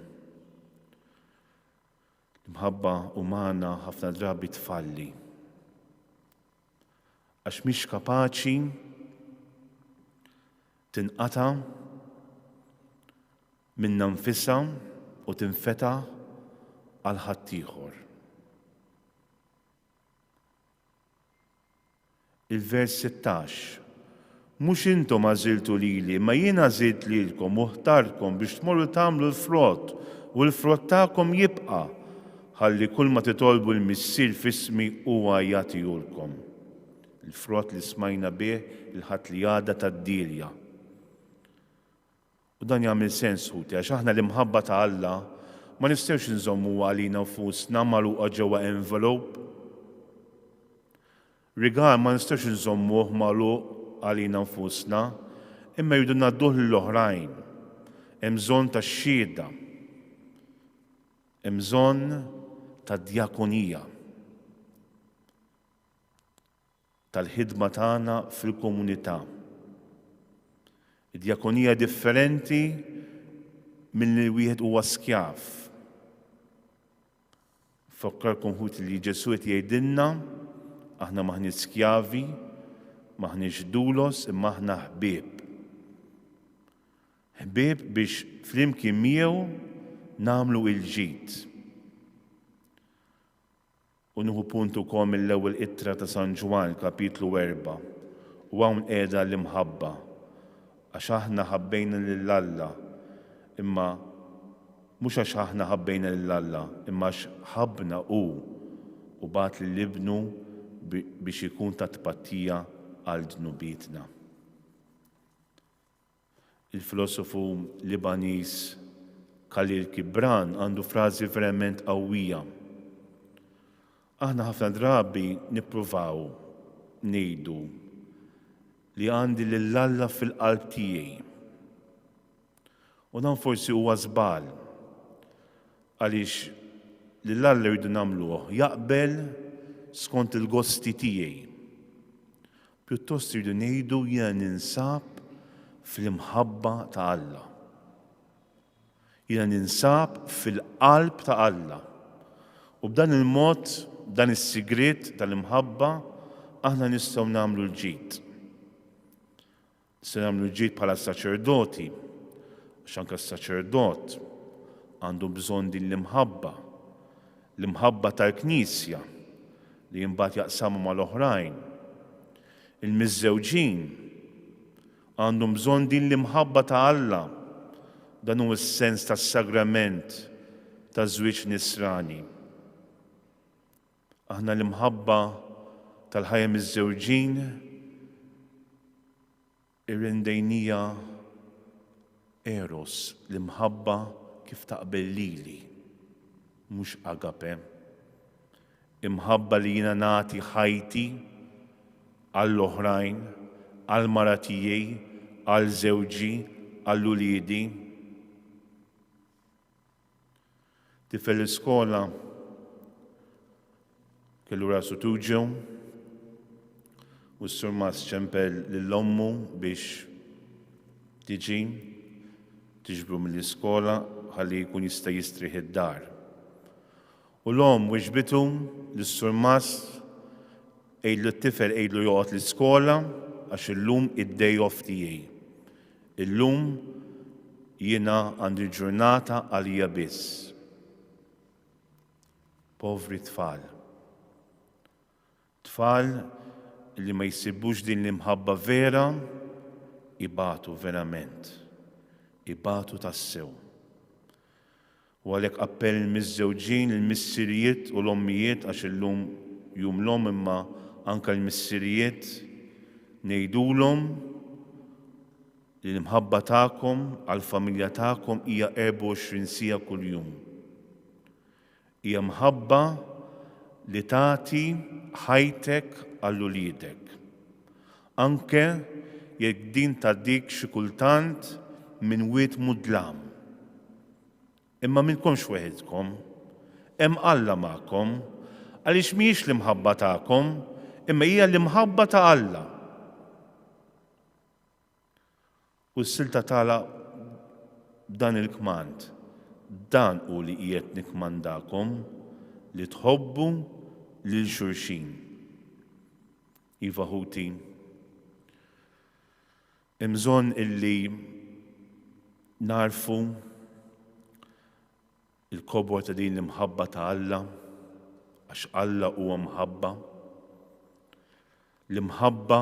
L-imħabba umana ħafna drabi tfalli. Għax mhix kapaċi tinqata' minnha nfisha u tinfetaħ għal ħaddieħor. Il-vers 16, Mhux intom għażiltu lili, imma jien għażilt lilkom u ħtartkom biex tmorru tagħmlu l-frott, u l-frott tagħkom jibqa', ħalli kulma titolbu l-Missier f'ismi huwa jagħtihulkom. Il-frott li smajna bih il-Ħadd li għadda tad-dielja. U dan jagħmel sens, ħuti, għax aħna l-imħabba ta' Alla ma nistgħux inżommuha għalina nfusna magħluqa ġewwa envelope. Rigal ma nistgħux inżommuh magħluq għalina nfusna, imma jridu ngħadduh lill-oħrajn. Hemm bżonn ta' xhieda. Hemm bżonn ta' djakonija. Tal-ħidma tagħna fil-komunità. Id-djakonija differenti milli wieħed huwa skjav. Fakkarkom ħuti li Ġesù qed jgħidilna aħna m'aħniex skjavi, m'aħniex dulos, imma aħna ħbieb. Ħbieb biex flimkien miegħu nagħmlu il-ġid. U nieħu punt ukoll mill-ewwel ittra ta' San Ġwann, kapitlu erbgħa, u hawn qiegħda l-imħabba, għax aħna ħabbejna lil Alla, imma mhux għax aħna ħabbejna lil Alla, imma għax ħabbna hu u bagħat lil Ibnu biex ikun ta' tpattija għal dnubietna. Il-filosofu Libaniż Khalil Gibran għandu frażi verament qawwija. Aħna ħafna drabi nippruvaw ngħidu li għandi lil Alla fil-qalb tiegħi. U dan forsi huwa żball għaliex lil Alla rridu nagħmluh jaqbel skont il-gosti tiegħi. Pjuttost irridu ngħidu jiena ninsab fl-imħabba ta' Alla. Jiena ninsab fil-qalb ta' Alla. U b'dan il-mod, dan is-sigriet tal-imħabba, aħna nistgħu nagħmlu l-ġid. Se nagħmlu ġid bħala saċerdoti, għax anke s-saċerdot għandu bżonn din l-imħabba, l-imħabba tal-Knisja li imbagħad jaqsamha mal-oħrajn. Il-miżżewġin għandhom bżonn din l-imħabba ta' Alla. Dan hu s-sens tas-sagrament taż-żwieġ nisrani. Aħna l-imħabba tal-ħajja miżżewġin irrendejnija eros, l-imħabba kif taqbel lili, mhux agape. Imħabba li jiena nagħti ħajti għall-oħrajn, għall-mara tiegħi, għal żewġi, għal uliedi. Tifel l-iskola kellu rasu tuġgħu u s-surmast ċempel lil ommu biex tiġi tiġbru mill-iskola ħalli jkun jista' jistrieħ id-dar. U l-omm wiġbitu lis-surmast għidlu t-tifel għidlu joqgħod l-iskola għax illum id-day off tiegħi. Illum jiena għandi ġurnata għalija biss. Povri tfal. Tfal li ma jsibux din l-imħabba vera ibatu verament. Ibatu tassew. U għalhekk appell lill-miżżewġin, lill-missirijiet u l-ommijiet għax illum Jum l-Omm imma anke l-missirijiet ngħidulhom li l-imħabba tagħkom għall-familja tagħkom hija 24 siegħa kuljum. Hija mħabba li tagħti ħajtek għal uliedek. Anke jekk din tgħaddik xi kultant minn wied mudlam. Imma m'intkomx weħidkom. Hemm Alla magħkom, għaliex mhijiex l-imħabba tagħkom, imma hija l-imħabba ta' Alla. U s-silta tagħlaq b'dan il-kmand, Dan hu li qiegħed nikkmandakom, li tħobbu lil xulxin. Iva ħuti, hemm bżonn illi nagħrfu Il-kobor ta' din l-imħabba ta' Alla, għax Alla huwa mħabba. L-imħabba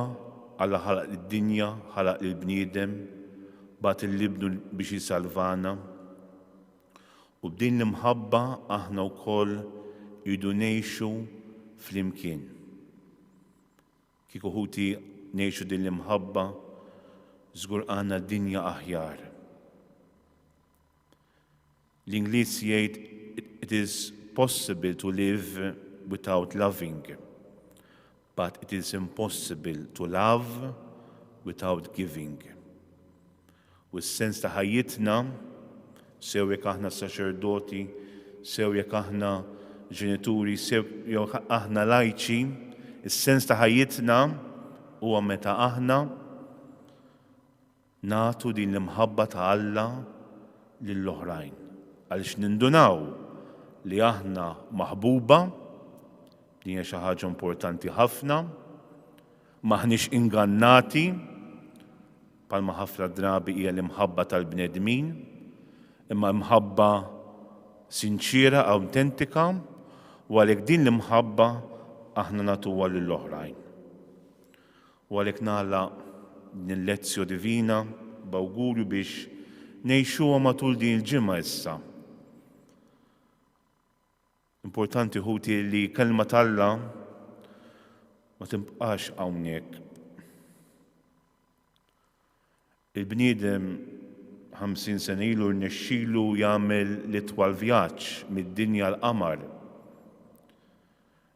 Alla ħalaq lid-dinja, ħalaq lill-bniedem, bagħat lil Ibnu biex jsalvana. U b'din l-imħabba aħna wkoll irridu ngħixu flimkien. Kieku ħuti ngħixu din l-imħabba, żgur għandna dinja aħjar. L-Ingliż jgħid it is possible to live without loving, but it is impossible to love without giving. U s-sens ta' ħajjitna, sew jekk aħna saċerdoti, sew jekk aħna ġenituri, sew jekk aħna lajċi, is-sens ta' ħajjitna huwa meta aħna Nagħtu din l-imħabba ta' Alla lill-oħrajn għaliex nindunaw li aħna maħbuba, din hija xi ħaġa importanti ħafna, m'aħniex ingannati bħalma ħafna drabi hija l-imħabba tal-bnedmin, imma imħabba sinċiera, awtentika, u għalhekk din l-imħabba aħna nagħtuha lill-oħrajn. U għalhekk nagħlaq din il-Lectio Divina b'awgurju biex ngħixuha matul din il-ġimgħa issa. Importanti ħuti li kelma t'Alla ma tibqax hawnhekk. Il-bniedem 50 sena ilu rnexxilu jagħmel l-itwal vjaġġ mid-dinja l-qamar.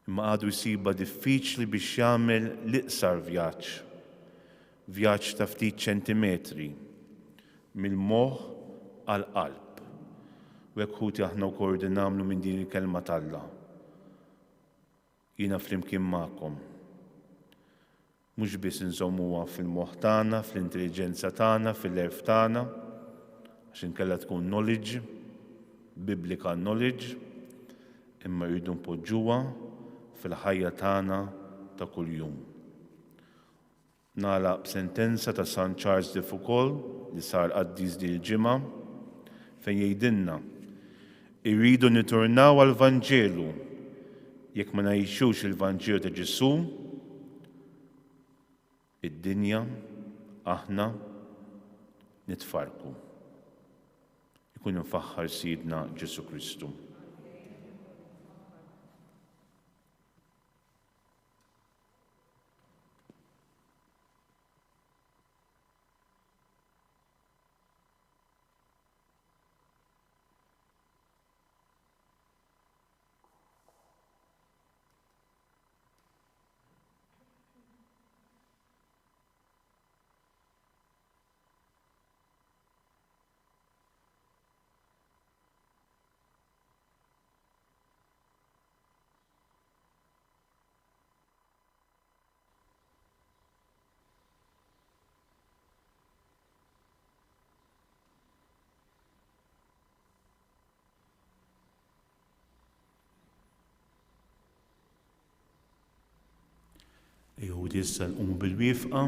Imma għadu jsibha diffiċli biex jagħmel l-iqsar vjaġġ, vjaġġ ta' ftit ċentimetri, mill-moħħ għall-qalb. U hekk ħuti aħna wkoll rridu nagħmlu minn din il-Kelma t'Alla. Jiena flimkien magħkom. Mhux biss inżommuha fil-moħħ tagħna, fl-intelliġenza tagħna, fil-għerf tagħna, għax inkella tkun knowledge, biblical knowledge, imma rridu npoġġuha fil-ħajja tagħna ta' kuljum. Nagħlaq b'sentenza ta' San Charles de Foucauld li sar qaddis din il-ġimgħa, fejn jgħidilna, Irridu nirtornaw għall-Vanġelu. Jekk ma ngħixux il-Vanġelu ta' Ġesù, id-dinja, aħna, nitfarrku. Ikun imfaħħar Sidna Ġesù Kristu. Ejjew issa nqumu bil-wieqfa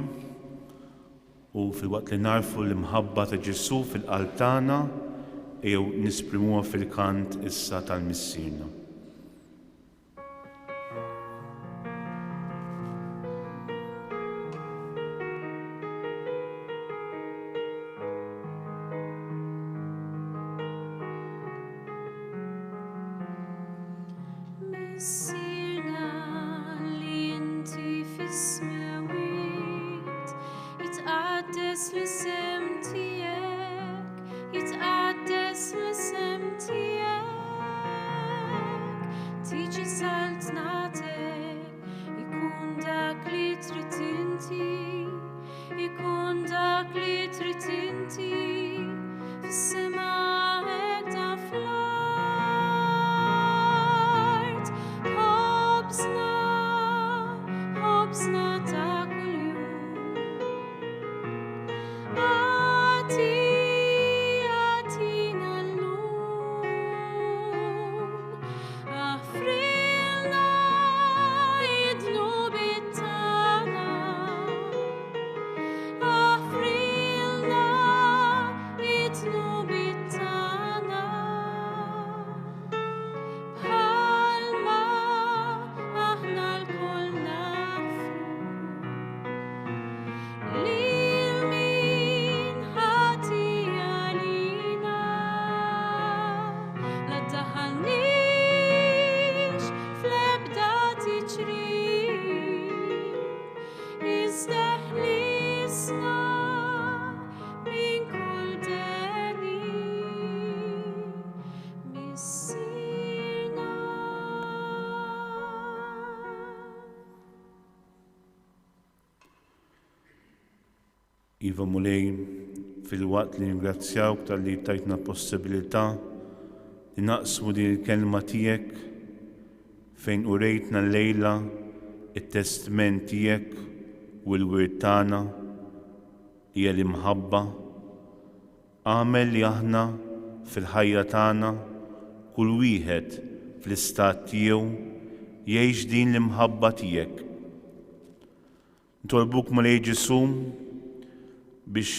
u filwaqt li nagħrfu l-imħabba ta' Ġesù fil-qalb tagħna, ejjew nesprimuha fil-kant issa tal-Missierna. Missierna li inti fis-smewwiet, jitqaddes l-isem tiegħek, jitqaddes l-isem tiegħek. Tiġi saltnatek, ikun dak li trid inti, ikun dak li trid inti, fis-sema hekk ta' fl-art. Iva Mulej, filwaqt li nirringrazzjawk talli tajtna possibilità li naqsmu din il-kelma tiegħek fejn urejtna llejla t-testment tiegħek u l-wirt tagħna li hija l-imħabba, agħmel li aħna fil-ħajja tagħna kull wieħed fl-istat tiegħu jgħix din l-imħabba tiegħek. Nitolbuk Mulej Ġesù biex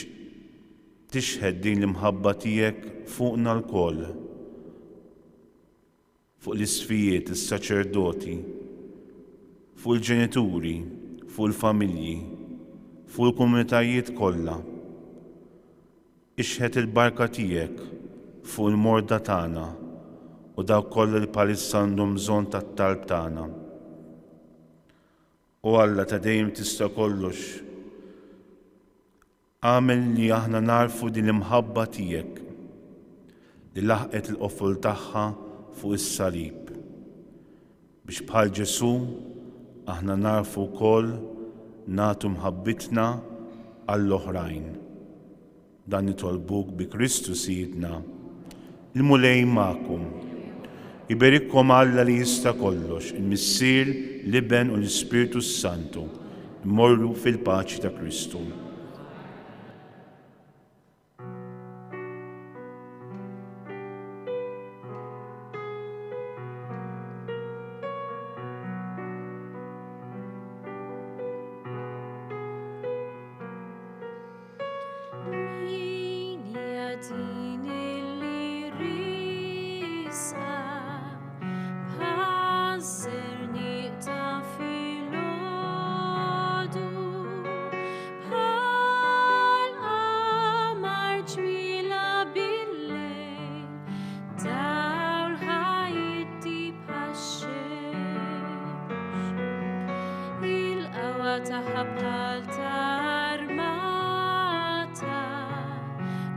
tixħet din l-imħabba tiegħek fuqna lkoll, fuq l-isqfijiet, is-saċerdoti, fuq il-ġenituri, fuq il-familji, fuq il-komunitajiet kollha. Ixħet il-barka tiegħek fuq il-morda tagħna u dawk kollha li bħalissa għandhom bżonn tat-talb tagħna. O Alla ta' dejjem tista' kollox, agħmel li aħna nagħrfu din l-imħabba tiegħek li laħqet il-qofol tagħha fuq is-salib, biex bħal Ġesù aħna nagħrfu wkoll nagħtu mħabbitna għall-oħrajn. Dan nitolbuk bi Kristu Sidna. Il-Mulej magħkom. Iberikkom Alla li jista' kollox, il-Missier, l-Iben u l-Ispirtu s-Santu. Immorru fil-paċi ta' Kristu. Min hija din illi risqa bħaż-żerniq ta' filgħodu, bħal qamar ġmielha bil-lejl, dawl ħajti bħax-xemx. Il-qawwa tagħha bħal ta' armata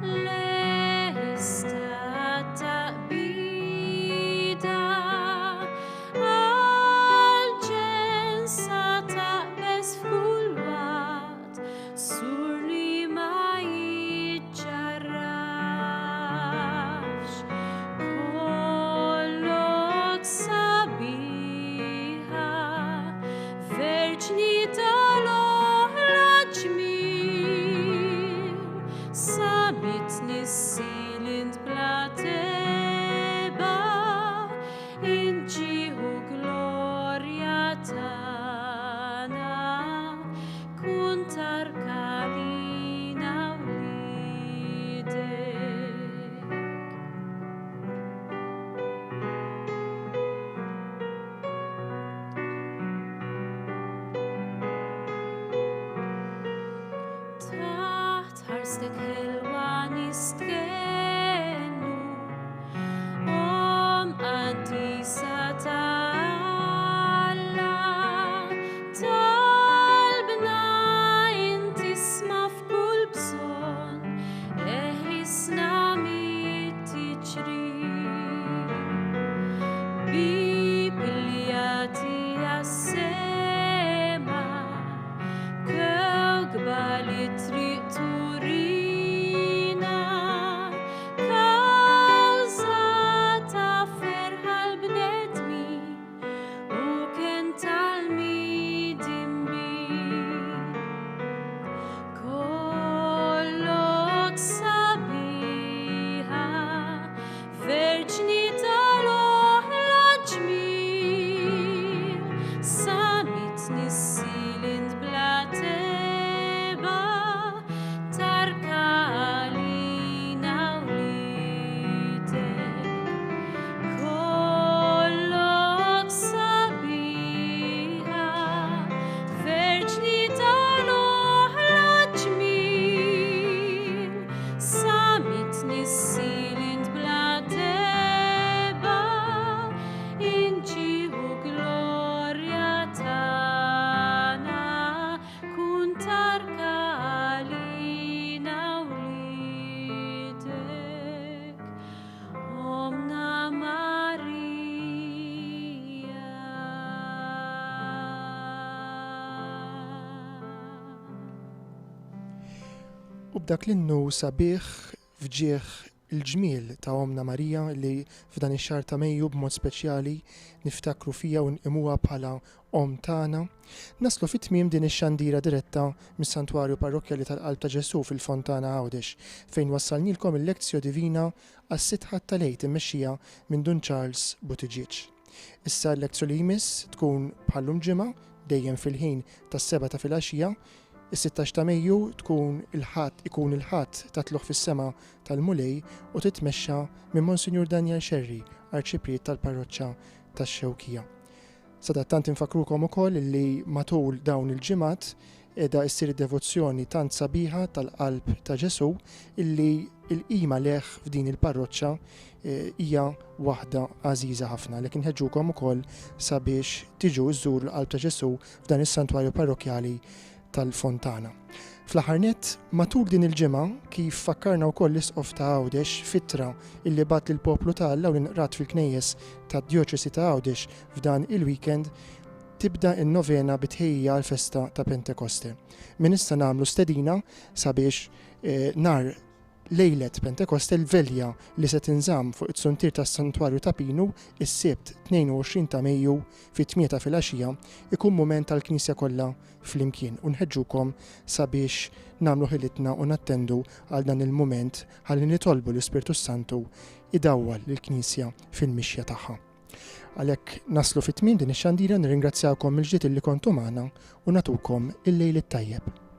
lesta taqbida għal ġensa taqbeż f'kull waqt sur li ma jiġġarrafx. Kollok sabiħa, verġni tal-oħra ġmiel, sabit nissil int bla teba, inġieħu glorja tagħna, kun tarkalina wliedek. Taħt ħarstek ħelwa nistkennu, Omm qaddisa ta' Alla, talbna inti isma' f'kull bżonn, eħlisna mit-tiġrib. Bieb li jagħti għas-sema, kewkba li triq turina, U b'dak l-innu sabiħ f'ġieħ il-ġmiel ta' Ommna Marija li f'dan ix-xahar ta' Mejju b'mod speċjali niftakru fiha u nqimuha bħala Omm tagħna, naslu fi tmiem din ix-xandira diretta mis-Santwarju Parrokkjali tal-Qalb ta' Ġesù fil-Fontana Għawdex fejn wassalnilkom il-Lectio Divina għas-sitt Ħadd tal-Għid immexxija minn Dun Charles Buttigieg. Issa l-Lectio li jmiss tkun bħal-lum ġimgħa, dejjem fil-ħin tas-sebgħa ta' filgħaxija, Is-sittax ta' Mejju tkun il-Ħadd ikun il-Ħadd ta' Tlugħ fis-Sema tal-Mulej u titmexxa minn Monsinjur Daniel Scerri, Arċipriet tal-Parroċċa tax-Xewkija. Sadattant infakkrukom ukoll li matul dawn il-ġimgħat qiegħda issir id-devozzjoni tant sabiħa tal-Qalb ta' Ġesù illi l-qima lejh f'din il-parroċċa hija waħda għażiża ħafna. Għalhekk inħeġġukom ukoll sabiex tiġu żżuru l-Qalb ta' Ġesù f'dan is-santwarju parrokkjali tal-Fontana. Fl-aħħar nett, matul din il-ġimgħa, kif fakkarna wkoll l-Isqof ta' Għawdex f'ittra illi bagħat lill-poplu ta' Alla u li nqrat fil-knejjes tad-Djoċesi ta' Għawdex f'dan il-weekend, tibda n-novena bi tħejjija għall-festa ta' Pentekoste. Minn issa nagħmlu stedina sabiex nhar Lejlet Pentekoste l-velja li se tinżamm fuq it-suntier tas-Santwarju ta' Pinu s-Sibt 22 ta' Mejju fit-tmienja ta' filgħaxija ikun mument għall-Knisja kollha flimkien u nħeġġukom sabiex nagħmlu ħilitna u nattendu għal dan il-mument ħalli nitolbu l-Ispirtu s-Santu idawwal lill-Knisja fil-mixja tagħha. Għalhekk naslu fi tmiem din ix-xandira nirringrazzjakom mill-ġdid illi kontu magħna u nagħtukom il-lejl it-tajjeb.